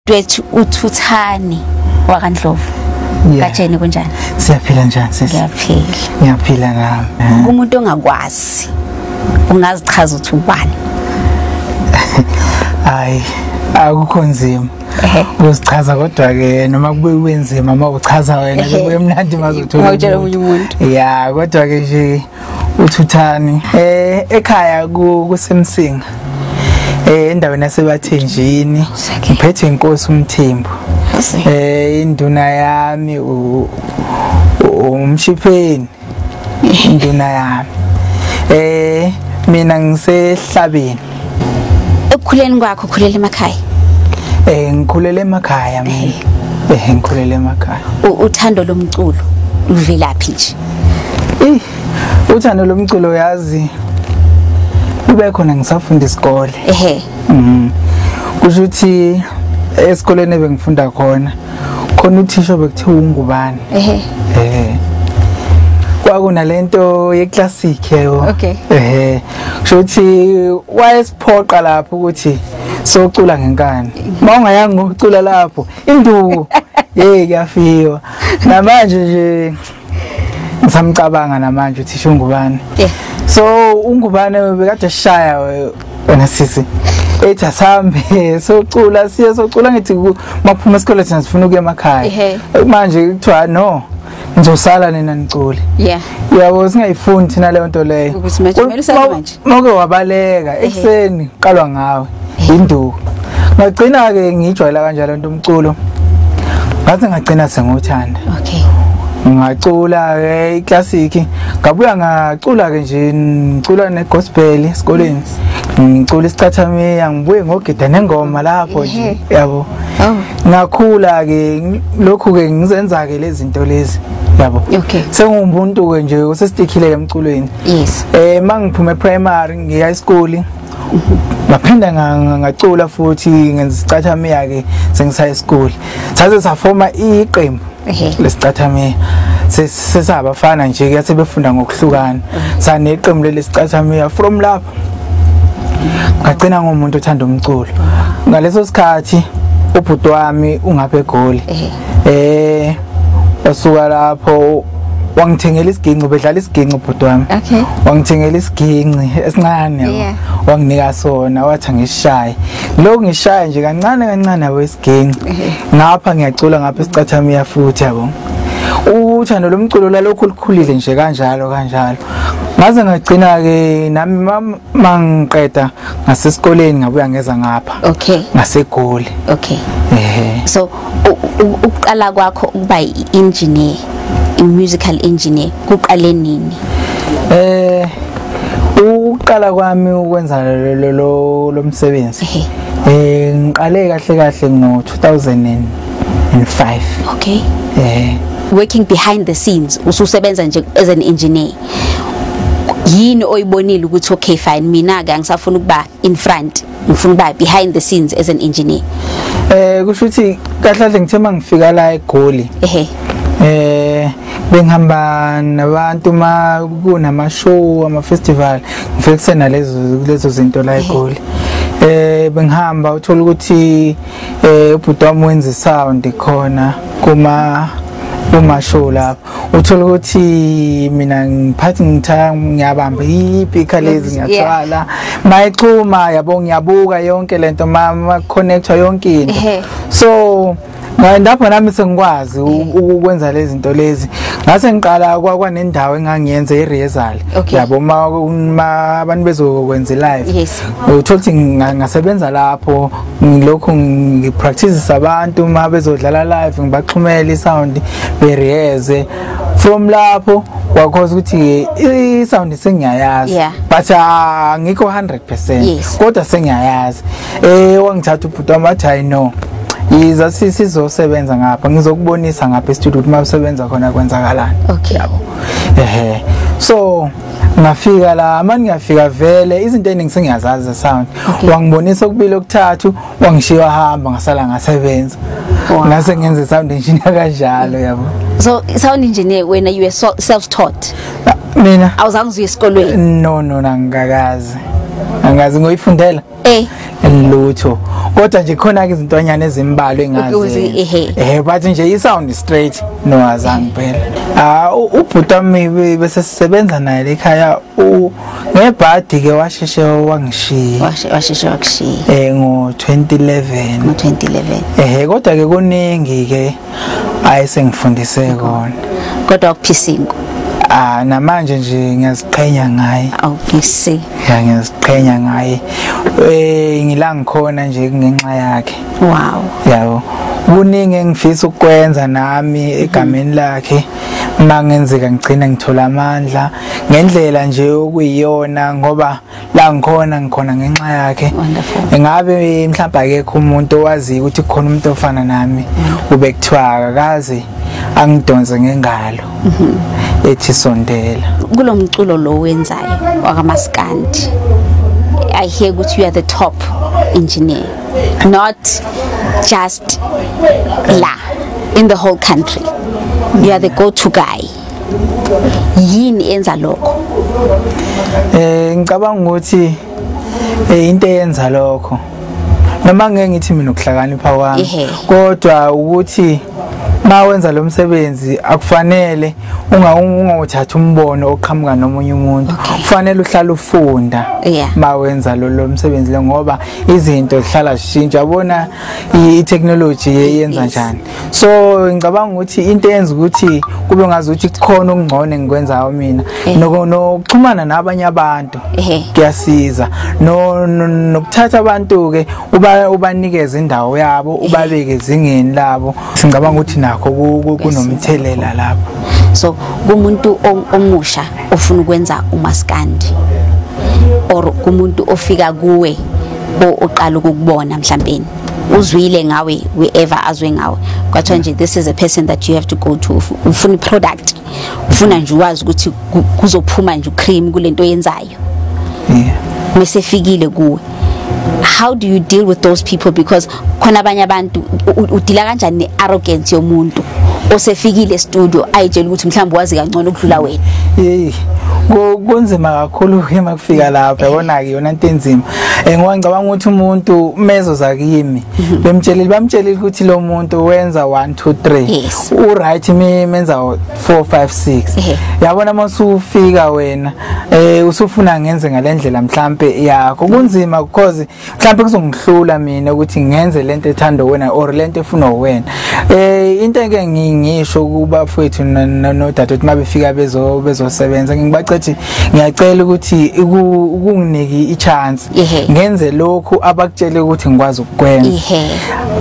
Wethu uThuthani wakaNdlovu. Gatsheni, kunjani? Siyaphila, njani sisi? Ngiyaphila. Ngiyaphila nami. Umuntu ongakwazi, ungazichaza uthi ubani? Hayi, akukho nzima ukuzichaza, kodwa ke noma kube kwenzima uma uchaza wena, kube mnandi mazothola Mawutshela omunye umuntu. Ya, kodwa ke nje uThuthani, ekhaya kuseMsinga, endaweni yaseBathenjini, ngiphethe inkosi uMthembu. Induna yami uMshipheni, induna yami. Mina ngisehlabeni. Ekukhuleni kwakho, ukhulela emakhaya? Ngikhulele emakhaya mina. Ngikhulele emakhaya. Uthando lomculo luvelaphi nje? Eh, uthando lomculo, yazi, kube khona ngisafunda isikole. Kusho ukuthi esikoleni ebengifunda khona, khona uthisha bekuthiwa uNgubani. Kwakunalento ye-classic yebo. Kusho ukuthi wayesiphoqa lapho ukuthi socula ngenkani. Mawungayanga ukucula lapho, induku, hey, kuyafiwa. Namanje nje ngisamcabanga namanje uthisha uNgubani. So uNgubane bekade eshaya wena sisi, ethi asambe socula, siye socula. Ngithi makuphuma isikole thina sifuna ukuya emakhaya. Manje kuthiwa no, nizosala nina nicule. Yabo, singayifundi thina leyo nto leyo. Ukuthi manje kumele usale manje. Mawuke wabaleka ekuseni, qalwa ngawe induku. Ngagcina ke ngijwayela kanjalo into umculo, ngathi ngagcina sengiwuthanda. Ngacula ke i-classic, ngabuya ngacula ke nje, ngicula ne-gospel esikoleni, ngicula isicathamiya, ngibuye ngogida nengoma lapho nje, yabo. Ngakhula ke lokhu ke ngizenza ke lezi zinto lezi, yabo. Sengumuntu ke nje osestikhile emculweni. Mangiphuma e-primary ngiya e-school, ngaphinda ngacula futhi, ngenza isicathamiya ke sengisaya school. Saze safoma iqembu lesicathamiya, sesabafana nje ke sebefunda ngokuhlukana, saneqembu lesicathamiya. From lapho ngagcina ngumuntu othanda umculo. Ngaleso sikhathi ubhuti wami ungapha eGoli, wasuka lapho wangithengela isiginci, bedlala isiginci ubhuti wami. Wangithengela isiginci esincane, yabo. Wanginika sona, wathi angishaye. Lokhu ngishaya nje kancane kancane, yabo, isiginci. Ngapha ngiyacula, ngapha isicathamiya futhi, yabo. Uthando lomculo lalokhu lukhulile nje kanjalo kanjalo, ngaze ngagcina ke nami mangiqeda ngasesikoleni ngabuya ngeza ngapha ngaseGoli. So ukuqala kwakho ukuba i-engineer, i-musical engineer, kuqale nini? Ukuqala kwami ukwenza lo msebenzi, ngiqale kahle kahle ngo-2005. Working behind the scenes, ususebenza nje as an engineer, yini oyibonile ukuthi okay fine, mina ke angisafuna ukuba in front, ngifuna ukuba behind the scenes as an engineer? Kusho ukuthi kahle kahle ngithe mangifika la eGoli, bengihamba nabantu ma kunama show, ama festival, ngifike kusena lezo zinto la eGoli. Bengihamba, uthola ukuthi ubhuti wami wenza sound khona kuma show lapho, uthola ukuthi mina ngiphathi, ngitha ngiyabamba i-speaker lezi, ngiyathwala mayixhuma, yabo, ngiyabuka yonke lento, ma connecta yonke into. So lapho nami sengikwazi ukwenza lezi zinto lezi. Ngase ngiqala kwanendawo engangiyenza i-rehearsal, yabo, ma abantu bezokwenza live. Uthola ukuthi ngasebenza lapho, ngilokhu ngi-practice abantu ma bezodlala live, ngibaxhumela i-sound, be-rehearse. From lapho kwakhoza ukuthi i-sound sengiyayazi, but angikho 100%, kodwa sengiyayazi. Wangithatha ubhuti wami, wathi hayi no, yiza sizosebenza ngapha, ngizokubonisa ngapha e-studio ukuthi uma usebenza khona kwenzakalani. Yabo, so ngafika la, manje ngiyafika vele izinto eziningi sengiyazazi ze-sound. Wangibonisa okubili okuthathu, wangishiya wahamba, ngasala ngasebenza. Ngase ngenze sound engineer kanjalo, yabo. So sound engineer wena, you were so self taught Mina? Awuzange uye esikolweni? No, angikakazi. Angazi ngoyifundela lutho, kodwa nje khona ke izintwanyana ezimbalwa engazi but nje i-sound straight no azange phela. Ubhuti wami bese sisebenza naye ekhaya ngebhadi ke washeshe wangishiya. Washeshe wakushiya ngo-2011. Ngo-2011. Kodwa ke kuningi ke ayesengifundise kona. Kodwa wakuphisingo. Namanje nje ngiyaziqhenya ngaye. Awuphisi. Ya, ngiyaziqhenya ngaye. Ngila ngikhona nje ngenxa yakhe. Wow. Yabo. Kuningi engifisa ukwenza nami egameni lakhe. Mangenzeka ngigcina ngithola amandla ngendlela nje okuyiyona, ngoba la ngikhona ngenxa yakhe. Ngabe mhlawumbe akekho umuntu owaziyo ukuthi kukhona umuntu ofana nami, ube kuthiwa akakaze angidonse ngengalo ethi sondela. Kulo mculo lo wenzayo wakamaskandi, I hear ukuthi you are the top engineer, not just la in the whole country. You are the go-to guy. Yini enza lokho? Ngicabanga ukuthi into eyenza lokho, noma ngeke ngithi mina ukuhlakanipha kwami, kodwa ukuthi mawenza lo msebenzi akufanele ungawuthatha umbono oqhamuka nomunye umuntu. Kufanele uhlale ufunda mawenza lo msebenzi lo, ngoba izinto zihlala zishintsha, yabona i-technology yenza njani. So ngicabanga ukuthi into eyenza ukuthi kube ngazi ukuthi kukhona okungcono engikwenzayo mina, nokuxhumana nabanye abantu kuyasiza, nokuthatha abantu ke ubanikeze indawo yabo, ubabeke ezingeni labo. Ngicabanga ukuthi nakho kunomthelela lapho. So kumuntu omusha ofuna ukwenza umaskandi, or kumuntu ofika kuwe oqala ukukubona mhlawumbe uzwile ngawe, wherever azwe ngawe, kwathiwa nje this is a person that you have to go to, ufuna product, ufuna nje wazi ukuthi kuzophuma nje cream kulento oyenzayo. Mase fikile kuwe, how do you deal with those people? Because khona abanye abantu udila kanjani ne-arrogance yomuntu osefikile studio ayitshela ukuthi mhlawumbe wazi kangcono ukudlula wena? Kunzima kakhulu ke makufika lapha, yabona ke yona into enzima. Ngoba ngicabanga ukuthi umuntu mezoza kimi bamtshelile ukuthi lo muntu wenza 1 2 3, u right menza 4 5 6. Yabona masufika wena usufuna ngenze ngalendlela mhlambe yakho, kunzima because mhlambe kuzongihlula mina ukuthi ngenze lento ethanda wena or lento efuna wena. Into engeke ngisho kubafowethu nodadewethu mabefika bezosebenza, ngibacethi ngiyacela ukuthi ukunginiki i-chance ngenze lokhu abakutshele ukuthi ngikwazi ukukwenza.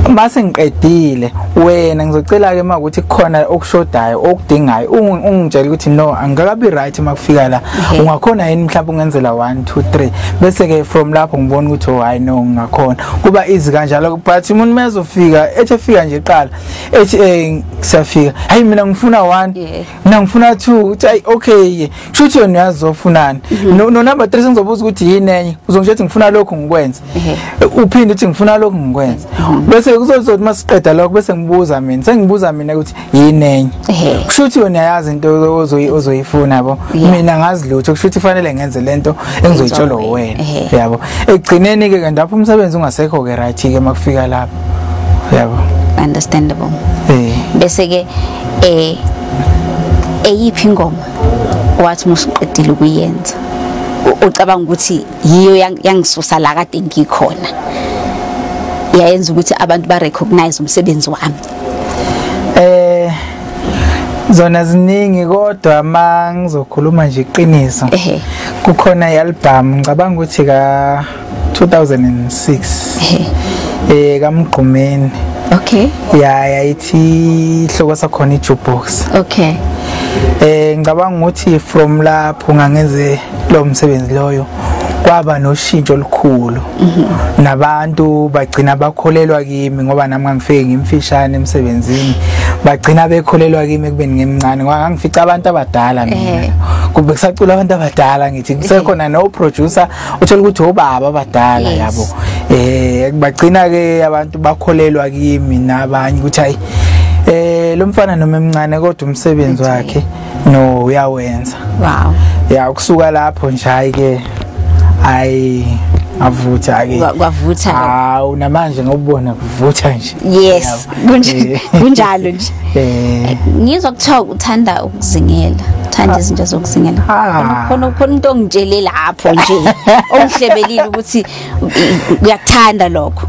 Mase ngiqedile wena ngizocela ke makuthi kukhona okushodayo okudingayo ungitshele ukuthi no angikabi right makufika la, ungakhona yini mhlawumbe ungenzela 1 2 3, bese ke from lapho ngibona ukuthi oh hayi no ngingakhona. Kuba easy kanjalo, but umuntu mezofika ethi efika nje eqala ethi siyafika, hayi mina ngifuna 1 mina ngifuna 2, uthi hayi okay shuthi wena uyazofunani. No number 3 sengizobuza ukuthi yini enye, uzongitshela ukuthi ngifuna lokhu ngikwenze, uphinde uthi ngifuna lokhu ngikwenze, bese kuzothi masiqeda lokho bese ngibuza mina, sengibuza mina ukuthi yini enye. Kushuthi wena uyayazi into ozoyifuna yabo, mina ngazi lutho, kushuthi kufanele ngenze lento engizoyitshelwa wena yabo. Ekugcineni ke lapho umsebenzi ungasekho ke right ke makufika lapho yabo. Understandable. Bese ke eyiphi ingoma wathi musuqedile ukuyenza ucabanga ukuthi yiyo yangisusa la kade ngikhona, yayenza ukuthi abantu ba recognize umsebenzi wami? Zona ziningi, kodwa mangizokhuluma nje iqiniso, kukhona i-album ngicabanga ukuthi ka 2006 kaMgqumeni. Okay. Yayithi ihloko sakhona i-jukebox. Okay. Ngicabanga ukuthi from lapho ngangenze lo msebenzi loyo kwaba noshintsho olukhulu, nabantu bagcina bakholelwa kimi, ngoba nami ngangifike ngimfishane emsebenzini, bagcina bekholelwa kimi ekubeni ngimncane, ngoba ngangifica abantu abadala mina, kube kusacula abantu abadala, ngithi kusekhona no producer uthola ukuthi obaba abadala yabo. Bagcina ke abantu bakholelwa kimi nabanye ukuthi hayi lo mfana noma emncane kodwa umsebenzi wakhe no uyawenza. Wow. Ya, kusuka lapho nje hayi ke Hayi, avutha ke. Kwavutha. Hawu, namanje ngobona kuvutha nje. Yes, kunjalo nje. Ngizwa kuthiwa uthanda ukuzingela, uthanda izinto zokuzingela. Khona into ongitshele lapho nje, ongihlebelile ukuthi uyakuthanda lokho.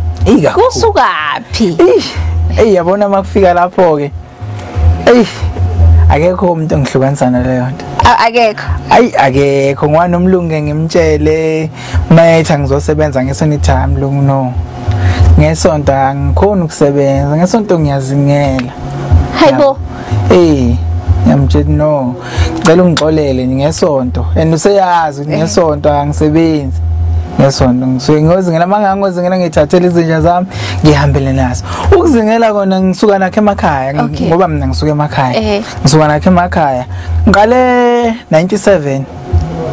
Kusukaphi? Ey, yabona makufika lapho ke. Ey, akekho umuntu ongihlukanisa naleyo nto. Akekho. Ayi, akekho. Ngwa nomlungu ngimtshele mayethi ngizosebenza ngesonto, ithi mlungu no. Ngesonto angikhoni ukusebenza, ngesonto ngiyazingela. Hayibo. Eh, ngiyamtshela no. Ngicela ungixolele ngesonto. And useyazi ukuthi ngesonto angisebenzi. Ngesonto ngisuke ngiyozingela, mangangozingela ngithathele izinja zami ngihambele nazo. Ukuzingela kona ngisuka nakho emakhaya, ngoba mina ngisuka emakhaya. Ngisuka nakho emakhaya. Ngiqale 97.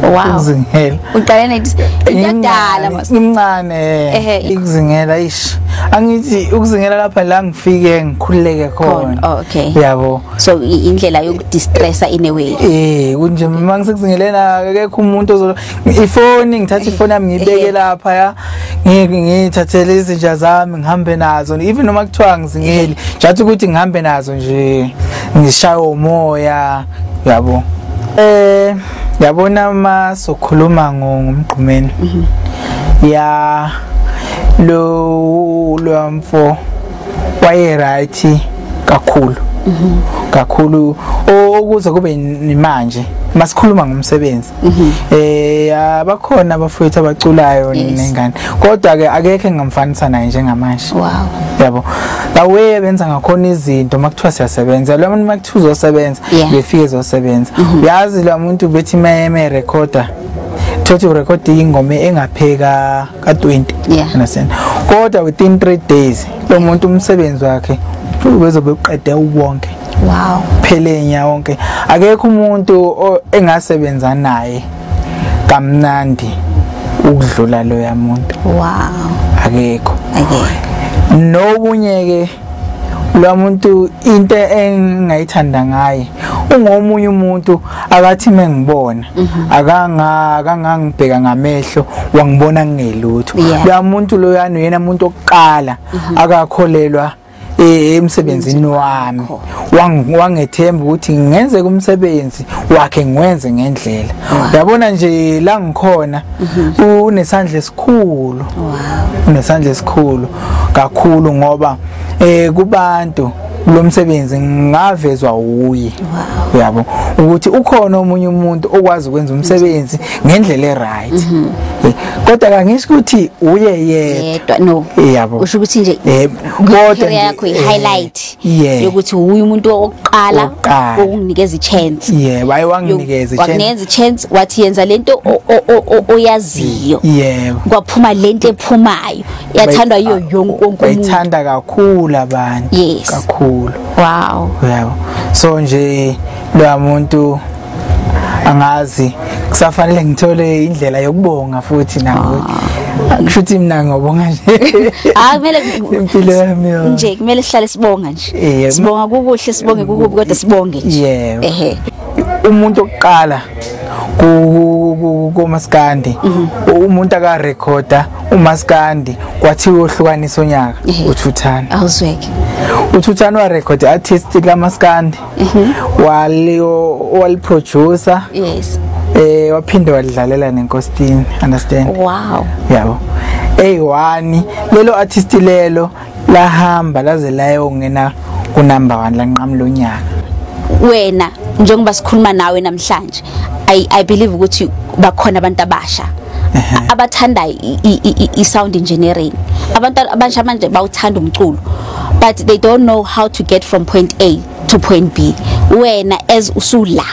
Wow. Ukuzingela. Uqale 97. Iyadala mas. Imncane. Ukuzingela ish. Angithi ukuzingela lapha la ngifike ngikhululeke khona. Okay. Yabo. So indlela yokudistressa in a way. Kunje mangisekuzingelena akekho umuntu ozo ifoni, ngithatha ifoni yami ngibeke lapha ya. Ngithathele izinja zami ngihambe nazo. Even noma kuthiwa ngizingeli, nje ukuthi ngihambe nazo nje ngishaya umoya, yabo. Yabona masokhuluma ngomgqumeni. Ya, lo mfo waye right kakhulu. Kakhulu ukuze kube manje masikhuluma ngomsebenzi. Abakhona abafowethu abaculayo nengane, kodwa ke akekho engamfanisa naye njengamanje. Wow. Yabo, the way benza ngakhona izinto makuthiwa siyasebenza, lo muntu makuthiwa uzosebenza befike ezosebenza. Uyazi lo muntu bethi mayeme recorder, thothi record ingoma engapheka ka20, understand? Kodwa within 3 days lo muntu umsebenzi wakhe ubezobe uqede wonke. Wow. Phelenya wonke. Akekho umuntu engasebenza naye kamnandi ukudlula lo yamuntu. Wow. Akekho. Nobunye ke lo muntu into engayithanda ngaye, ungomunye umuntu akathi mengibona akangangibheka ngamehlo wangibona ngingelutho. Lo muntu lo yana yena umuntu oqala akakholelwa emsebenzini wami, wangethemba ukuthi ngenze kumsebenzi wakhe ngiwenze ngendlela. Uyabona nje la ngikhona unesandla esikhulu. Unesandla esikhulu kakhulu ngoba kubantu lo msebenzi ngavezwa uye. Uyabo ukuthi ukhona omunye umuntu okwazi ukwenza umsebenzi ngendlela eright. Kodwa angisho ukuthi uye yedwa, no. Yabo, usho ukuthi nje kodwa yakho i highlight yokuthi uye umuntu oqala okunginikeza ichance. Yebo, ayi wanginikeza ichance. Wanginikeza ichance wathi yenza lento oyaziyo. Yebo. Kwaphuma lento ephumayo yathandwa yiyo yonke umuntu. Bayithanda kakhulu abantu. Kakhulu. Wow. Yebo. So nje lo muntu angazi kusafanele ngithole indlela yokubonga futhi nawe. Kusho ukuthi mina ngobonga nje. Ah, kumele impilo yami nje kumele sihlale sibonga nje. Sibonga kukuhle, sibonge kukubi, kodwa sibonge nje. Yebo. Umuntu oqala kumaskandi, umuntu aka recorder umaskandi kwathiwa ohlukanisa unyaka uThuthana. Awuzweke. uThuthana wa record artist kaMaskandi. Wali producer. Yes. Waphinde wadlalela neNkosini, understand? Wow. Yabo. A1 lelo artist lelo lahamba laze layongena ku number 1 lanqamula unyaka. Wena njengoba sikhuluma nawe namhlanje, I believe ukuthi bakhona abantu abasha abathanda i sound engineering. Abantu abasha manje bawuthanda umculo, but they don't know how to get from point A to point B. Wena as usula,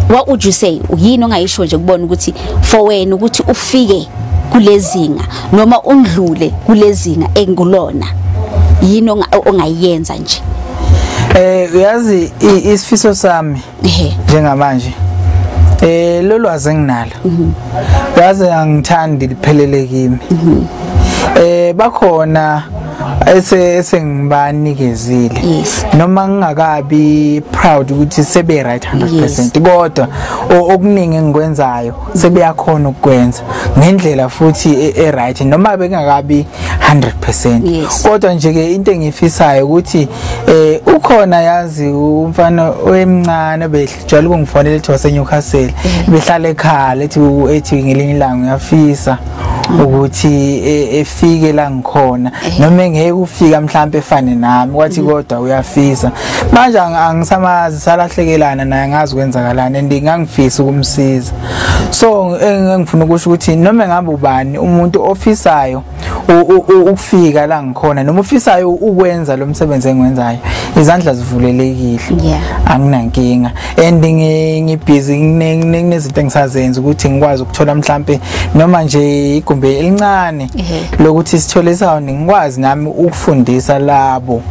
what would you say? Yini ongayisho nje kubona ukuthi for wena ukuthi ufike kulezinga noma undlule kulezinga engulona, yini ongayenza nje? Uyazi isifiso sami njengamanje lolwazi enginalo, yazi angithandi liphelele kimi. Bakhona Esengibanikezile. Noma ngingakabi proud ukuthi sebe right 100%, kodwa okuningi engikwenzayo sebeyakhona ukwenza ngendlela futhi e right, noma bekungakabi 100%. Kodwa nje ke into engifisayo ukuthi ukhona, yazi, umfana oyemncane bejwayele ukungifonela ethi wase Newcastle, behlala ekhaya, ethi ngelinye ilanga uyafisa ukuthi efike la ngikhona, noma engeke ufika mhlambe efane nami, kwathi kodwa uyafisa. Manje angisamazi, salahlekelana naye, angazi kwenzakalani, and ngangifisa ukumsiza. So engifuna ukusho ukuthi noma ngabe ubani umuntu ofisayo ukufika la ngikhona, noma ufisayo ukwenza lo msebenzi engiwenzayo, izandla zivulelekile, anginankinga. And ngibhizi kunezinto engisazenza ukuthi ngikwazi ukuthola mhlambe noma nje igumbi elincane lokuthi sithole sound, ngikwazi nami ukufundisa labo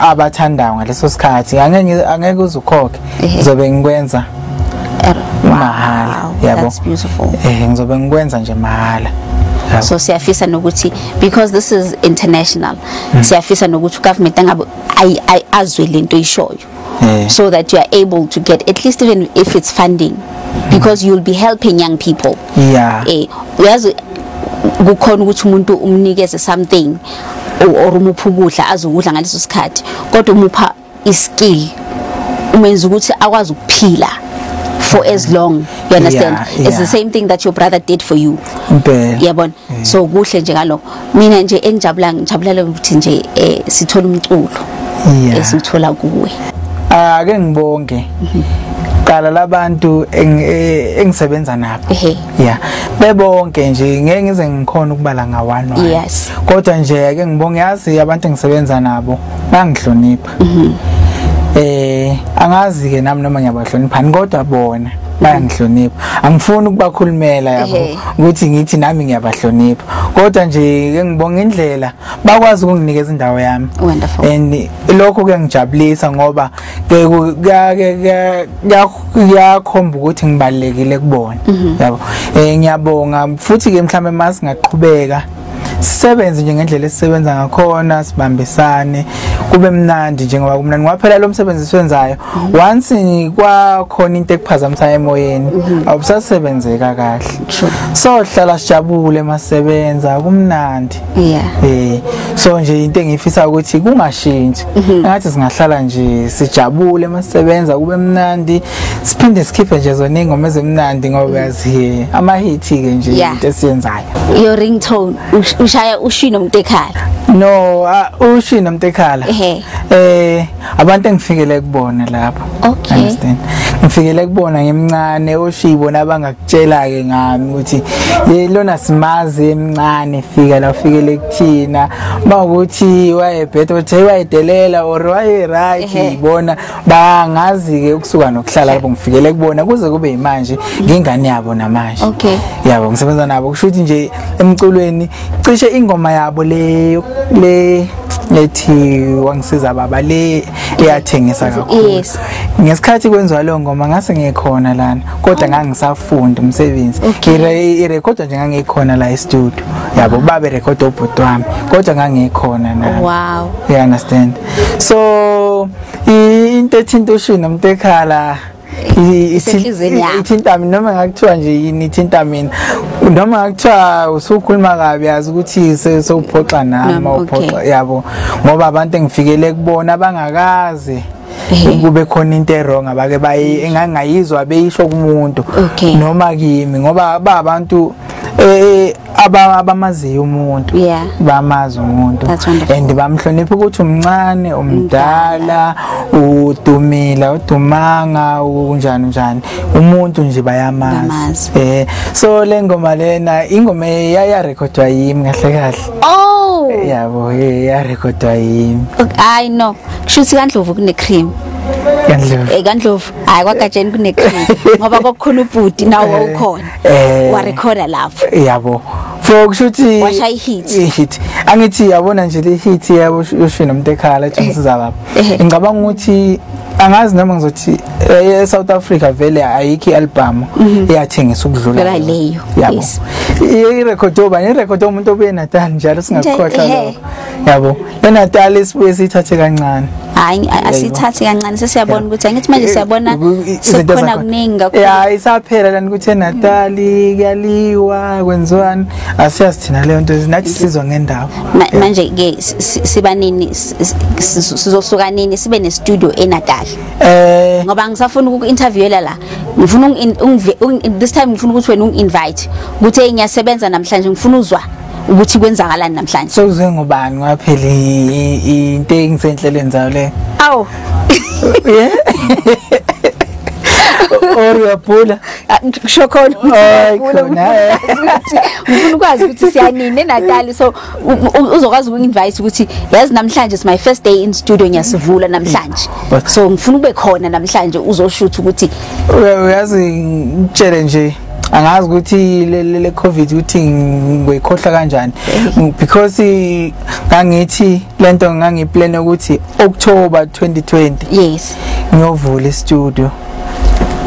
abathandayo ngaleso sikhathi. Angeke uzukhokhe, ngizobe ngikwenza mahhala, yabo. That's beautiful. Ngizobe ngikwenza nje mahhala. So siyafisa nokuthi, because this is international, siyafisa nokuthi government angabe azwe lento ishoyo, so that you are able to get at least, even if it's funding, because you'll be helping young people. Uyazi kukhona ukuthi umuntu umnikeze something or umupha ukudla azokudla ngaleso sikhathi, kodwa umupha iskill, umenza ukuthi akwazi ukuphila for as long, you understand? It's the same thing that your brother did for you, yabona? So kuhle nje ngalokho. Mina nje engijabula, ngijabulela ukuthi nje sithola umculo esithola kuwe. Ake ngibonge qala labantu engisebenza nabo, yeah, bebonke nje, ngeke ngize ngikhona ukubala nga one one, kodwa nje ake ngibonge, yazi, abantu engisebenza nabo bangihlonipha. Angazi ke nami noma ngiyabahlonipha, kodwa bona bayangihlonipha. Angifuni ukubakhulumela, yabo, ukuthi ngithi nami ngiyabahlonipha, kodwa nje ke ngibonga indlela bakwazi ukunginikeza indawo yami. Wonderful. And lokho kuyangijabulisa ngoba kuyakhomba ukuthi ngibalekile kubona, yabo. Ngiyabonga futhi ke. Mhlambe masingaqhubeka sisebenze nje ngendlela esisebenza ngakhona, sibambisane, kube mnandi njengoba kumnandi, ngoba phela lo msebenzi esiwenzayo, once kwakhona into ekuphazamisa emoyeni, awusasebenzeka kahle. So hlala sijabule masebenza, kumnandi. So nje into engifisa ukuthi kungashintshi, ngathi singahlala nje sijabule masebenza, kube mnandi, siphinde sikhiphe nje zona ingoma ezimnandi, ngoba uyazi ama hit ke nje into esiyenzayo. Your ringtone, ushaya ushino umuntu ekhala? No, ushino umuntu ekhala, abantu engifikele kubona lapho. Understand? Ngifikele kubona ngimncane, oshibona abangakutshela ke ngami ukuthi ye lona simazi emncane, fika la ufikele kuthina, mawukuthi wayebhethe, uthi wayedelela or waye right, ibona bangazi ke ukusuka nokuhlala lapho ngifikele kubona kuze kube yimanje, ngingane yabo namanje. Yabo, ngisebenza nabo, kusho ukuthi nje emculweni cishe ingoma yabo le ethi "Wangisiza Baba", le eyathengisa kakhulu, ngesikhathi kwenziwa leyo ngoma ngase ngikhona lana, kodwa ngangisafunda umsebenzi. Irekhodwa nje ngangikhona la e-studio, yabo, babe record ubhuti wami, kodwa ngangikhona nami. You understand? So into ethinta ushini umuntu ekhala Isenhliziyweni yakho. Ithinta mina, noma ngakuthiwa nje yini, ithinta mina, noma ngakuthiwa usukhuluma kabi, yazi ukuthi sewuphoxa nami, Nami, uphoxa, yabo, ngoba abantu engifikele kubona abangakaze kube khona into e-wrong abake bayi engangayizwa beyisho kumuntu noma kimi, ngoba ba abantu abamaziyo umuntu, bamazi umuntu. That's wonderful. And bamhlonipha ukuthi umncane, umdala, udumile, udumanga, unjani njani, umuntu nje bayamazi. Bamazi. So le ngoma lena, ingoma yayarekhodwa yimi kahle kahle. Oh. Yabo, yarekhodwa yimi. Okay, I know. Kushuthi kaNdlovu kune cream. Kandlovu. KaNdlovu. Hayi, kwaGatsheni kune cream. Ngoba kwakukhona ubhuti nawo wawukhona. Warekhoda lapho. Yabo, for kusho ukuthi Washaya i-hit. I-hit, angithi yabona nje le hit yabo, yoshini umuntu ekhala ethi "Ngisiza Baba", ngicabanga ukuthi Angazi noma ngizothi e-South Africa vele ayikho i-album eyathengisa ukudlula leyo. Yabo, irekhodi obani, irekhodi umuntu obuye eNatal njalo, singakhohlwa lokho. Yabo, eNatal isibuye siyithathe kancane. Hayi, asithathe kancane, sesiyabona ukuthi angithi manje siyabona sekukhona kuningi kakhulu. Ya, isaphela lana ukuthi eNatal kuyaliwa kwenziwani, asiyazi thina leyo nto, nathi sizwa ngendaba. Manje ke siba nini, sizosuka nini sibe ne studio eNatal? Ngoba ngisafuna uku-interviewela la, ngifuna this time ngifuna ukuthi wena ungi-invite ukuthi ngiyasebenza namhlanje, ngifuna uzwa ukuthi kwenzakalani namhlanje. So uze ngubani ngaphela into engisenhlelweni zayo le? Awu. Yeah. Or uyabhula? Kusho khona ukuthi ngifuna ukwazi ukuthi siyanini eNatal, so uzokwazi uku-invite ukuthi yazi namhlanje is my first day in studio, ngiyasivula namhlanje. So ngifuna ube khona namhlanje uzoshutha ukuthi uyazi ngitshele nje, angazi ukuthi le COVID ukuthi ngiyikhohlwa kanjani, because ngangithi lento ngangiplan ukuthi October 2020 yes ngiyovula istudio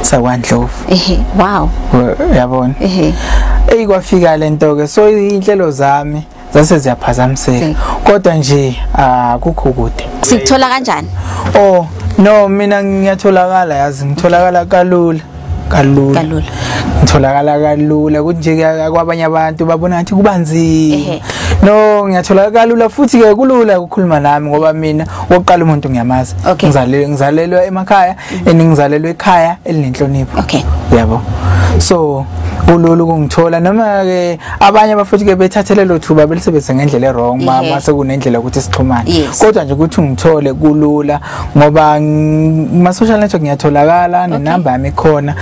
sakwaNdlovu. Ehe, wow. Yabona, eyi kwafika lento ke, so inhlelo zami zase ziyaphazamiseka, kodwa nje akukho kude. Sikuthola kanjani? Oh no, mina ngiyatholakala, yazi ngitholakala kalula. Kalula ngitholakala kalula, ukuthi nje kwabanye abantu babona ngathi kubanzima. No, ngiyatholakala kalula, futhi ke kulula ukukhuluma nami ngoba mina oqala umuntu ngiyamazi. Ngizalelwe emakhaya, and ngizalelwe ekhaya elinenhlonipho. Okay. Yabo, so kulula ukungithola. Noma ke abanye abafuthi ke bethathele lo thuba belisebenzise ngendlela e-wrong, mase kunendlela ukuthi sixhumane, kodwa nje ukuthi ungithole kulula ngoba ma social network ngiyatholakala, nenamba yami ikhona,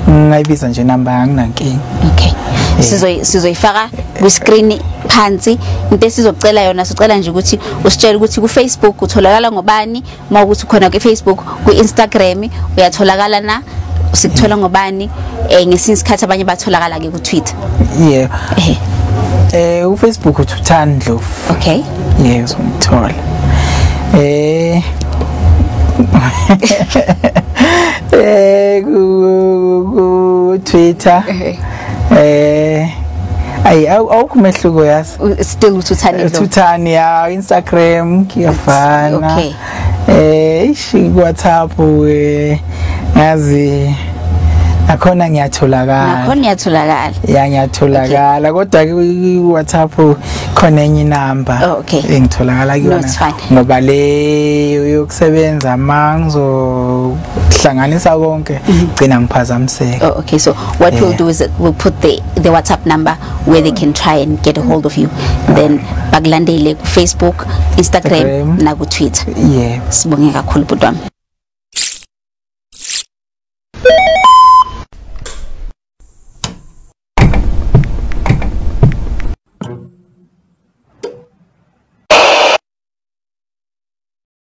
ngayibiza nje inamba anginankinga. Okay, sizoyifaka ku screen phansi. Into esizocela yona, sicela nje ukuthi usitshele ukuthi ku Facebook utholakala ngobani, uma ukuthi khona ku Facebook, ku Instagram uyatholakala na, sikuthola ngobani, ngesinye isikhathi abanye batholakala ke ku Twitter. Yeah. U Facebook uthi Uthani Ndlovu. Okay. Yeah, uzongithola. Ku Twitter. Ayi awukho mehluko yazi. Still uThuthani Ndlovu. Uthani ya Instagram kuyafana. Okay. Ishi WhatsApp ngazi nakhona ngiyatholakala. Nakhona ngiyatholakala. Ya, ngiyatholakala, kodwa ku WhatsApp khona enye inamba engitholakala kuyona, ngoba le yokusebenza mangizohlanganisa konke gcina ngiphazamiseka. Oh, okay, so what we'll do is we'll put the WhatsApp number where they can try and get a hold of you, then bakulandele ku Facebook, Instagram na ku Twitter. Yeah. Sibonge kakhulu bhuti wami.